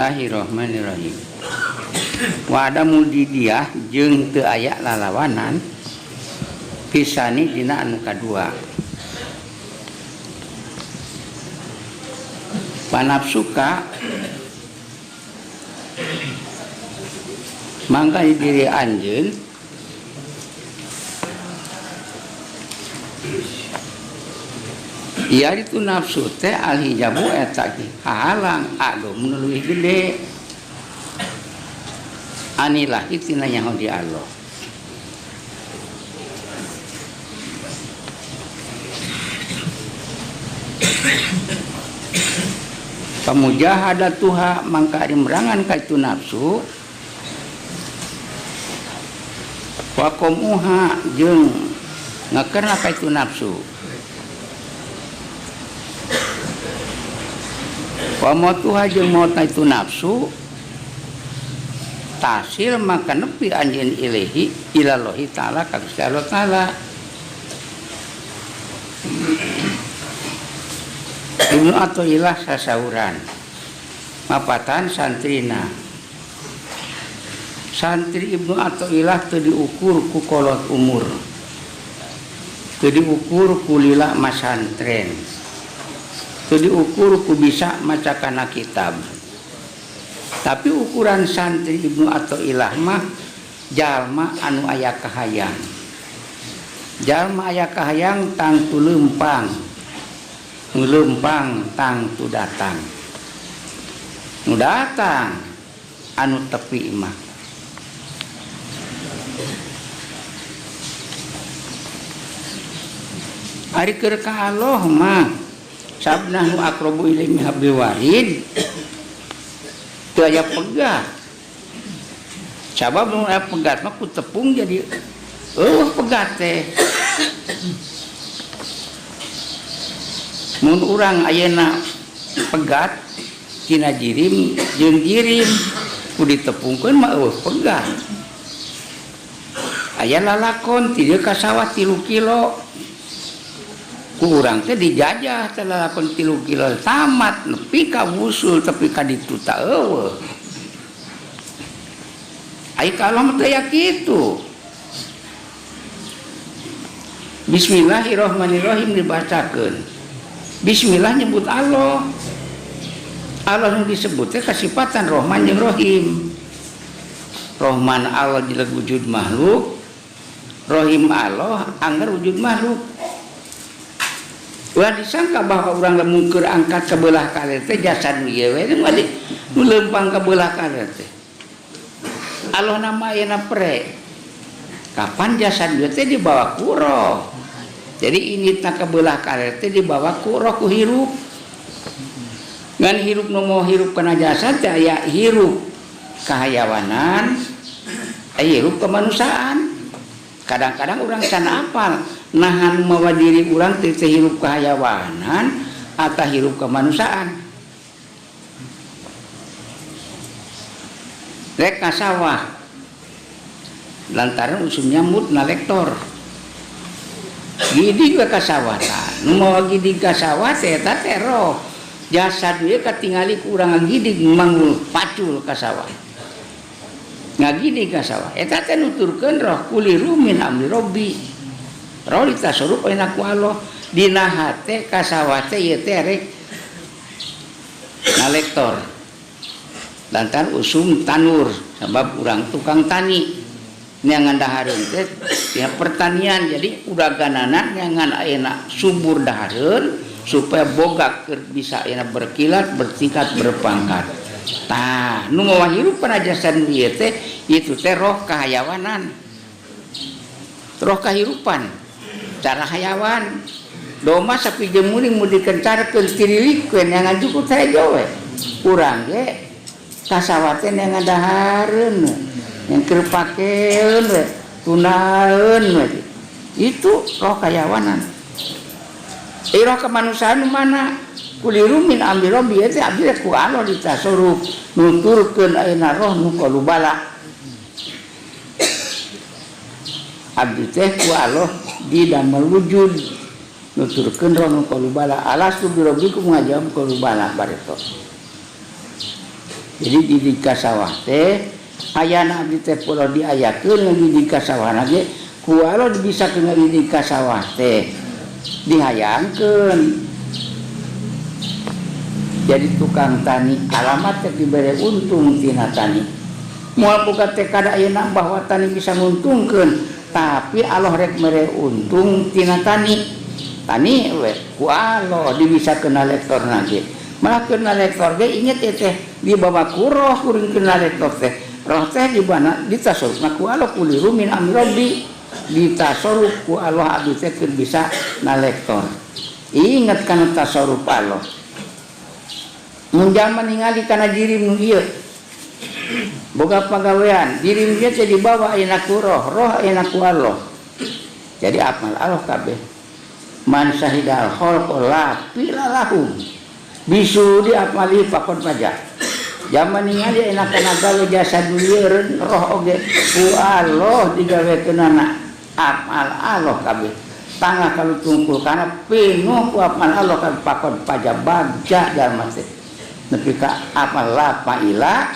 Bismillahirrahmanirrahim. Wa adamu didiyah jeung teu aya lalawanan pisani dina anu kadua. Panafsuka mangka diri anjeun ieu itu nafsu teh alhijabu eta halang ado mun leuwih gede anilahi tina nyaho di Allah. Pamujahadatuha mangka ari merangan ka itu nafsu wa qamuha jeung ngakerna ka itu nafsu wa mautuha jeung mautna itu nafsu tasil maka nepi anjeun ilahi ilallahi ta'ala ka Gusti Allah ta'ala. Ibnu Athaillah sasauran mapatan santrina. Santri Ibnu Athaillah teu diukur ku kolot umur, teu diukur ku lila masantren, teu diukur ku bisa maca kana kitab. Tapi ukuran santri Ibnu Athaillah mah jalma anu aya kahayang. Jalma aya kahayang tangtu leumpang, nu leumpang tangtu datang. Nu datang anu tepi mah. Ari keur ka Allah mah sabnah nu aqrabu ilaihi min hablil warid teu aya pegat. Sabab nu aya pegat mah ku tepung jadi eueuh pegat teh. Mun urang ayeuna pegat tina jirim jeung jirim ku ditepungkeun mah eueuh pegat. Aya lalakon ti dieu ka sawah 3 kilo. Ku urang teh dijajah teh lalakon 3 kilo tamat nepi ka wusul tepi ka ditu ta eueuh. Ai ka Allah mah teh aya kitu. Bismillahirrahmanirrahim dibacakeun. Bismillah nyebut Allah. Allah nu disebut teh kasipatan Rahman jeung Rahim. Rahman Allah jelek wujud makhluk, Rahim Allah angger wujud makhluk. Ulah disangka bahwa urang lamun keur angkat ka belah kaler teh jasad nu ieu we nu leumpang ka belah kaler teh. Allah nama ayeuna pre. Kapan jasad ieu teh dibawa ku roh. Jadi ini tak ke belah kaler teh dibawa ku roh ku hirup. Ngan hirup nu mau hirup kana jasad teh aya hirup kahayawanan, aya hirup kemanusiaan. Kadang-kadang urang can apal nahan mawa diri urang teh hirup kahayawanan atau hirup kemanusiaan. Rek ka sawah lantaran usum nyambut na lektor. Gidi we ka sawah tah. Nu mawa gidi ka sawah teh eta teh roh. Jasad we katingali ku urang ngagidig manggul pacul ka sawah. Ngagidig ka sawah. Eta teh nuturkeun roh kuliru min amri robbi. Roh ditasarruf ayeuna ku Allah. Dina hate ka sawah teh ieu teh rek nalektor. Lantaran usum tanur sebab urang tukang tani. Neangan dahareun teh ya pertanian, jadi uraganana neangan ayeuna subur dahareun supaya boga keur bisa ayeuna berkilat, bertingkat, berpangkat. Tah, nu mawa hirup kana jasad ieu teh itu teh roh kahayawanan. Roh kahirupan, cara hayawan. Domba sapi jeung muring mun dikencarkeun tirilikeun neangan jukut hejo we. Urang ge kasawah teh neangan dahareun we. Yang keur pakeun we, tunaeun we. Itu roh kayawanan. Roh kemanusiaan mana? Kuliru min amri rabbi teh abdi ku Allah ditasarruf nuturkeun ayeuna roh nu kalubala. Abdi teh ku Allah didamel wujud nuturkeun roh nu kalubala. Alastu bi rabbikum ngajawab kalubala bareto. Jadi didik ka sawah teh ayana abdi teh pola diayakeun ngadidik ka sawah ge ku Allah dibisakeun ngadidik ka sawah teh dihayangkeun. Jadi tukang tani alamat teh dibere untung tina tani. Moal boga teh kada ayeuna bahwa tani bisa nguntungkeun, tapi Allah rek mere untung tina tani. Tani we ku Allah dibisakeun lektorna ge. Malah keuna lektor ge inget ieu teh dibawa ku roh kuring keuna lektor teh. Roh teh di mana ditasarrufna ku Allah kuliru min amri rabbi. Ditasarruf ku Allah abdi teh keur bisa nalektor. Ingat kana tasarruf Allah. Mun jalma ningali kana diri nu ieu boga pagawean, diri ieu teh dibawa ayeuna ku roh, roh ayeuna ku Allah. Jadi amal Allah kabeh. Man syahidal khalqa la filalahum. Bisu di apali pakon pajak. Zaman ningali enak kana gawe jasa dulieun roh oge ku Allah digawekeunana amal Allah kabeh. Tangah kalau tungkul kana pinuh ku amal Allah kabeh pakon pajak bagja jalma teh. Nepi ka amal la faila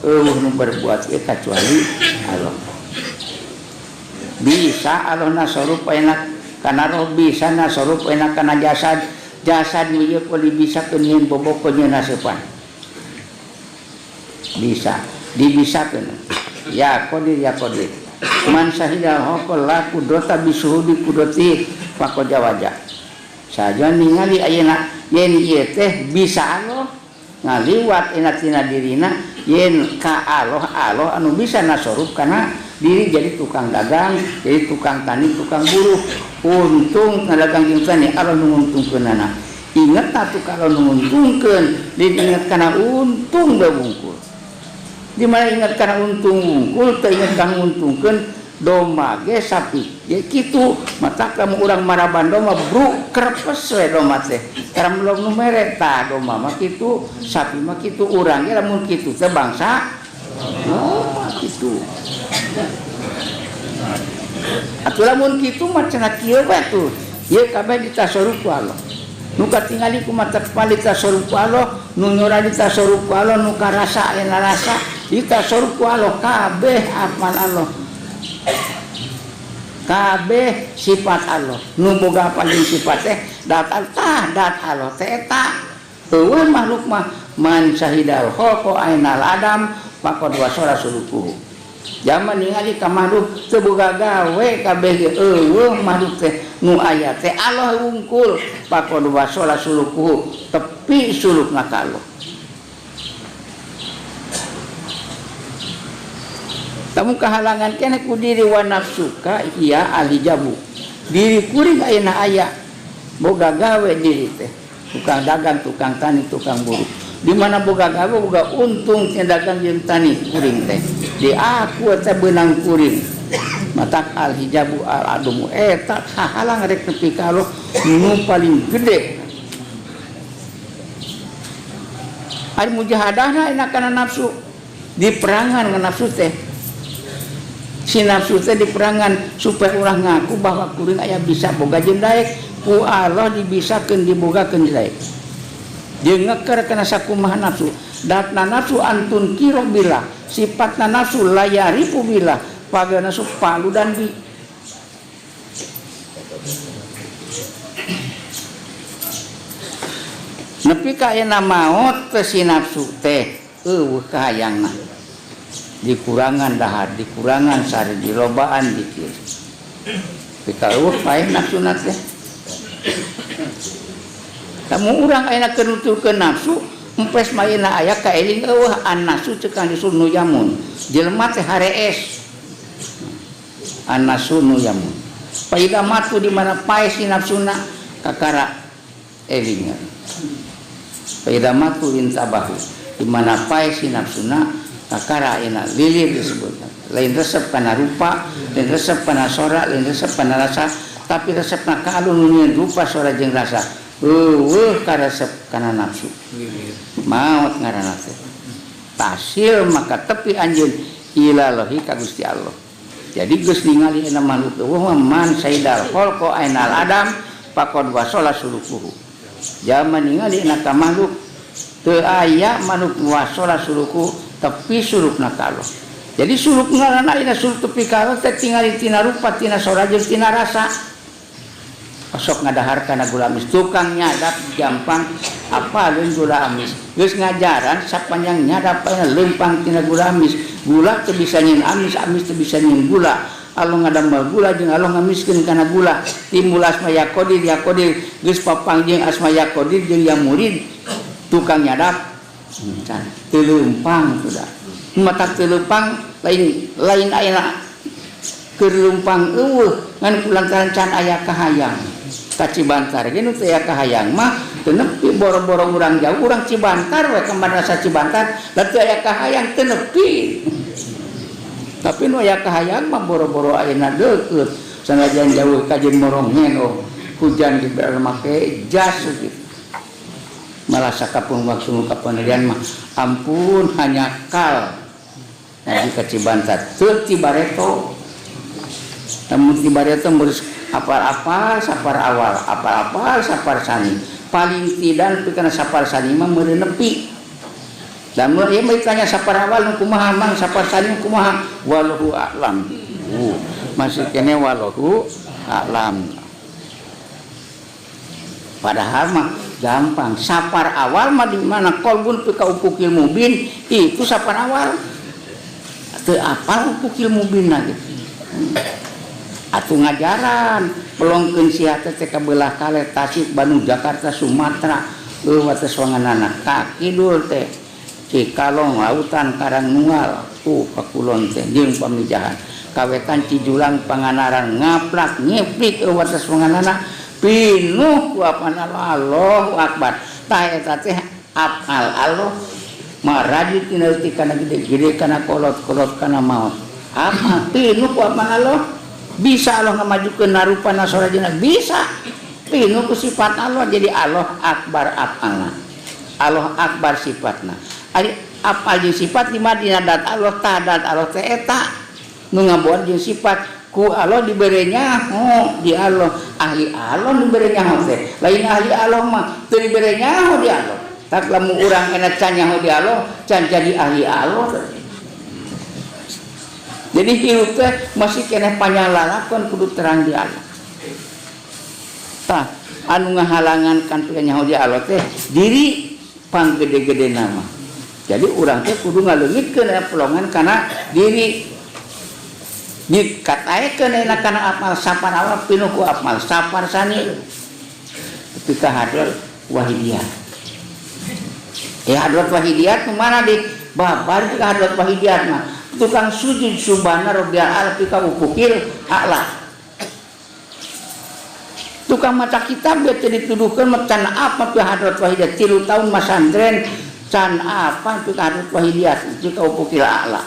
eueuh nu berbuat ieu kecuali Allah. Bisa Allah nasorup enak kana roh, bisa nasorup enak kana jasad. Jasad nu ieu kudu bisa keun boboko nyeun naseupan. Bisa dibisakeun. Ya qadir ya qadir. Man syahida haqal la qudrata bisuhudi qudrati faqad jawaja. Saja ningali ayeuna yen ieu teh bisa Allah ngaliwat enak tina dirina yen ka Allah, Allah anu bisa nasorup kana diri jadi tukang dagang, jadi tukang tani, tukang buruh. Untung ngadagang jeung tani Allah nu nguntungkeunana. Inget atuh kalau nu nguntungkeun, diinget kana untung bae wungkul. Di mana inget kana untung wungkul, teu inget kana nguntungkeun domba ge sapi. Ya kitu, mata kamu urang maraban domba bruk krepes we domba teh. Karena belum nu mere tah domba mah kitu, sapi mah kitu, urang ge lamun kitu teh bangsa oh kitu. Atuh lamun kitu mah cenah kieu we tuh. Ieu kabeh ditasarruf ku Allah. Nu katingali ku mata kepala ditasarruf ku Allah, nu nyora ditasarruf ku Allah, nu karasa aya rasa ditasarruf ku Allah kabeh amal Allah. Kabeh sifat Allah. Nu boga paling sifat teh dat tah dat Allah teh eta. Eueuh makhluk mah man syahidal khalqa ainal adam faqad wasala sulukuhu. Zaman ningali ka makhluk teu boga gawe kabeh ge eueuh makhluk teh nu aya teh Allah wungkul faqad wasala sulukuhu tepi sulukna ka Allah. Tamu kahalangan keneh ku diri wa nafsuka iya alijabu. Diri kuring ayeuna aya boga gawe diri teh tukang dagang, tukang tani, tukang buruh. Di mana boga gawe boga untung tina dagang jeung tani kuring teh. Di aku teh beunang kuring. Matak al hijabu al adumu eta hahalang rek nepi ka Allah nu paling gede. Ari mujahadahna enak kana nafsu. Diperangan kana nafsu teh. Si nafsu teh diperangan supaya ulah ngaku bahwa kuring aya bisa boga jeung daek. Ku Allah dibisakeun dibogakeun daek. Jeung ngeker kana sakumaha nafsu. Datna nafsu antun kiro bila, sifatna nafsu layarifu bila, paga nafsu palu dan bi. Nepi ka ayeuna maot teh si nafsu teh eueuh kahayangna. Dikurangan dahar, dikurangan sare, dilobaan dikir. Pika eueuh paeh nafsuna teh. Kamu urang ayeuna keur nuturkeun nafsu, empes mah ayeuna aya kaeling eueuh an-nafsu ceuk Kangjeng Rasul nu yamun. Jelema teh harees. An-nafsu nu yamun. Paida matu di mana paeh si nafsuna kakara elingan. Paida matu intabahu di mana paeh si nafsuna kakara ayeuna lilir disebutna. Lain resep kana rupa, lain resep kana sora, lain resep kana rasa, tapi resepna ka alun nu nyieun rupa sora jeung rasa. Eueuh karesep kana nafsu. Maot ngaranna teh. Tasil maka tepi anjeun ilalahi ka Gusti Allah. Jadi geus ningali ayeuna makhluk eueuh mah man saidal khalqa ainal adam faqad wasala sulukuhu. Zaman ningali ayeuna ka makhluk Teu aya manuk wasola suluku tepi sulukna ka Allah. Jadi suluk ngaranna ayeuna suluk tepi ka Allah teh tingali tina rupa, tina sora jeung tina rasa. Osok ngadahar kana gula amis, tukang nyadap gampang apaleun gula amis. Geus ngajaran sapanjang nyadap ayeuna leumpang tina gula amis. Gula teu bisa nyeun amis, amis teu bisa nyeun gula. Allah ngadamel gula jeung Allah ngamiskeun kana gula. Timbul asma ya qadir ya qadir geus papang jeung asma ya qadir jeung ya murid. Tukang nyadap can teu leumpang sudah. Matak teu leumpang lain lain ayeuna keur leumpang eueuh ngan kulantaran can aya kahayang. Ka Cibantar ge nu teu aya kahayang mah teu nepi boro-boro urang jauh urang Cibantar we ka madrasah Cibantar da teu aya kahayang teu nepi. Tapi nu aya kahayang mah boro-boro ayeuna deukeut sanajan jauh ka jeung morongnya oh hujan di make jas gitu. Malah sakapun waktu kapanerian mah ampun hanya kal ngaji ka Cibantar teu ti bareto. Lamun ti bareto geus apal-apal sapar awal, apal-apal sapar sani. Paling tidak nepi kana sapar sani mah meureun nepi. Lamun ieu mah ditanya sapar awal nu kumaha mang sapar sani nu kumaha wallahu a'lam. Masih kene wallahu a'lam. Padahal mah gampang. Sapar awal mah di mana qalbun fi ka ufukil mubin itu sapar awal. Teu apal ufukil mubin na gitu. Atuh ngajaran pelongkeun sia teh ka belah kaler Tasik, Bandung, Jakarta, Sumatera, eueuh wates wanganana ka kidul teh Cikalong, Lautan, Karangnual, ka kulon teh jeung Pamijahan. Kawetan Cijulang, Pangandaran, ngaplak ngiplik eueuh wates wanganana pinuh ku apaan Allah, Allahu Akbar. Tah eta teh apal Allah maraju tina leutik kana gede-gede kana kolot-kolot kana maot. Apa pinuh ku apaan Allah? Bisa Allah ngamajukeun narupa nasorajina bisa. Pinuh ku sifat Allah jadi Allah Akbar apalna. Allah Akbar sifatna. Ari apal jeung sifat di madina dat Allah tah dat Allah teh eta nu ngabuat jeung sifat ku Allah dibere nyaho di Allah ahli Allah dibere nyaho teh lain ahli Allah mah teu dibere nyaho di Allah. Tak lamun urang enak can nyaho di Allah can jadi ahli Allah. Jadi hirup teh masih keneh panjang lalakon kudu terang di Allah. Tah anu ngahalangan kan teu nyaho di Allah teh diri panggede-gede nama. Jadi urang teh kudu ngaleungitkeun aya pelongan kana diri. Dikataekeun aya kana apal sapar awal pinuh ku apal sapar sani. Ketika hadrat wahidiyah. Ya hadrat wahidiyah mana di babar ke hadrat wahidiyah mah. Tukang sujud subhana rabbiyal a'la fi ka ufukil a'la. Tukang maca kitab dia teu dituduhkeun mah can apa fi hadrat wahidiyah 3 tahun masantren can apa fi hadrat wahidiyah fi ka ufukil a'la.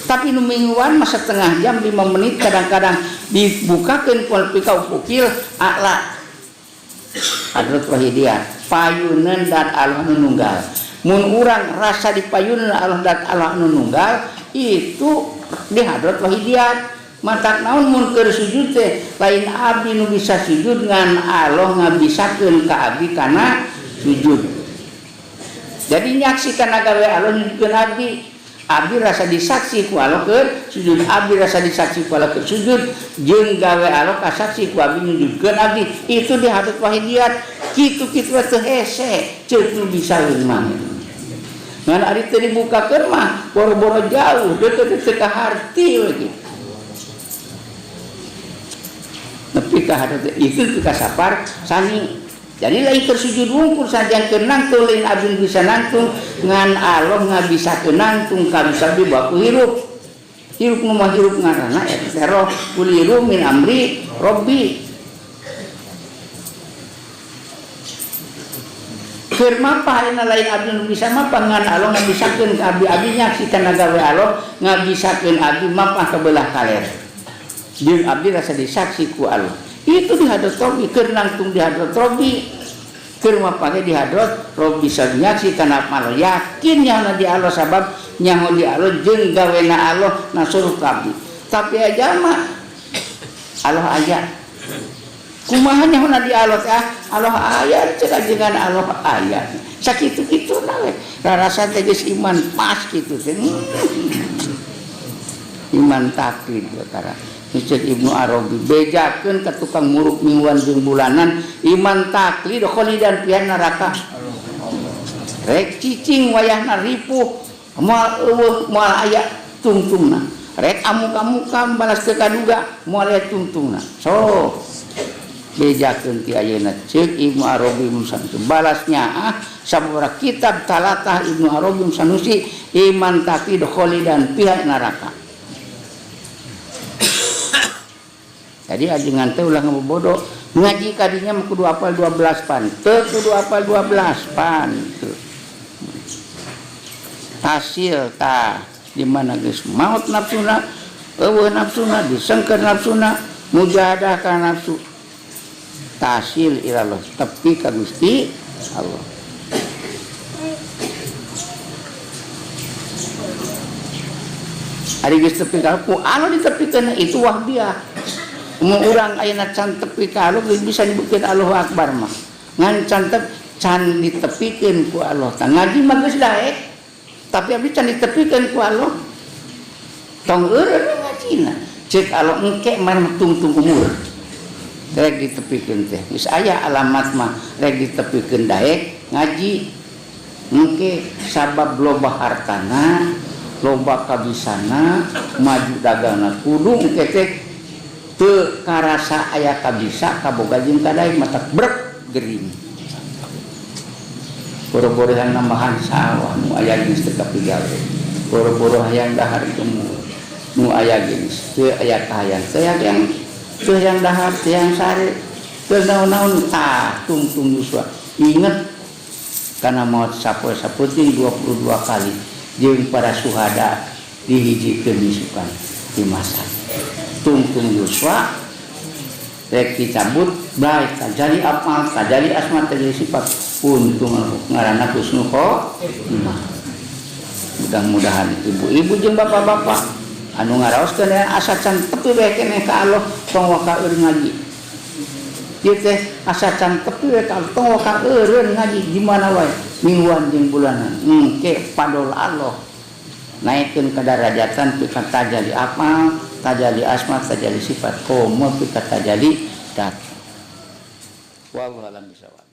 Tapi nu mingguan mah setengah jam 5 menit kadang-kadang dibukakeun ku fi ka ufukil a'la. Hadrat wahidiyah payuneun dat Allah nu nunggal. Mun urang rasa dipayuneun Allah dat Allah nu nunggal itu di hadrat wahidiyah. Matak naon mun keur sujud teh lain abdi nu bisa sujud ngan Allah ngabisakeun ka abdi kana sujud. Jadi nyaksikan gawe Allah nyujudkeun abdi. Abdi rasa disaksi ku Allah keur sujud, abdi rasa disaksi ku Allah keur sujud, jeung gawe Allah kasaksi ku abdi nyujudkeun abdi. Itu di hadrat wahidiyah. Kitu-kitu teh hese, ceuk nu bisa mah. Ngan ari teu dibukakeun mah boro-boro jauh, deukeut teu kaharti we kitu. Nepi ka hadrat itu nepi ka sapar sani. Jadi lain keur sujud wungkul saja keur nangtung lain abdi bisa nangtung ngan Allah ngabisakeun nangtung ka bisa dibawa ku hirup. Hirup nu mah hirup ngaranna eta teh roh kuliru min amri robbi. Keur mapah ayeuna lain abdi nu bisa mapah ngan Allah ngabisakeun ka abdi, abdi nyaksikan gawe Allah ngabisakeun abdi mapah ka belah kaler. Jeung abdi rasa disaksi ku Allah. Itu di hadrat Robbi, keur nangtung di hadrat Robbi, keur mapah ge di hadrat Robbi nyaksikan apa Allah yakin nyaho di Allah sabab nyaho di Allah jeung gawena Allah nasuruh ka abdi. Tapi aja mah Allah aya. Kumaha nya di Allah teh Allah aya cek ajengan Allah aya. Sakitu-kituna we. Rarasa teh geus iman pas kitu teh. Iman taklid perkara. Cek Ibnu Arabi bejakeun ka tukang muruk mingguan jeung bulanan iman taklid kholidan pian neraka. Rek cicing wayahna ripuh moal eueuh moal aya tungtungna. Rek amuk-amukan balas teu kaduga moal aya tungtungna. So bejakeun ti ayeuna ceuk Ibnu Arabi Sanusi balasnya sabaraha kitab talatah Ibnu Arabi Sanusi iman taklid kholidan pihak neraka. Jadi ajengan teh ulah ngabodoh ngaji kadinya mah kudu apal 12 pan teu kudu apal 12 pan teu hasil tah di mana geus maot nafsuna eueuh nafsuna disengkeun nafsuna mujahadah ka nafsu tasil ilallah tepi ka Gusti Allah. Ari geus tepi ka ku anu ditepikeun itu wahbiah. Mun urang ayeuna can tepi ka Allah geus bisa nyebutkeun Allahu Akbar mah. Ngan can can ditepikeun ku Allah. Tah ngaji mah geus daek tapi abdi can ditepikeun ku Allah. Tong eureun ngajina. Ceuk Allah engke mah tungtung umur. Rek ditepikeun teh geus aya alamat mah rek ditepikeun daek ngaji engke sabab loba hartana loba kabisana maju dagangna kudu engke teh teu karasa aya kabisa kaboga jeung kadaek mata brek gering boro-boro hayang nambahan sawah nu aya geus teu kapigawe boro-boro hayang dahar gemur nu aya geus teu aya kahayang teu hayang teu yang dahar teu yang sare teu naon-naon tah tungtung yuswa inget kana maot sapoe saputing 22 kali jeung para suhada dihijikeun misukan di masa tungtung yuswa rek dicabut bae tajali amal tajali asma tajali sifat untung ngaranna husnul khotimah. Mudah-mudahan ibu-ibu jeung bapak-bapak anu ngaraoskeun asa can tepi we keneh ka Allah tong waka eureun ngaji. Ieu teh asa can tepi we ka Allah tong waka eureun ngaji di mana wae mingguan jeung bulanan. Engke padol Allah naikkeun ka darajatan pika tajali amal, tajali asma, tajali sifat, komo pika tajali dat. Wallahu a'lam bishawab.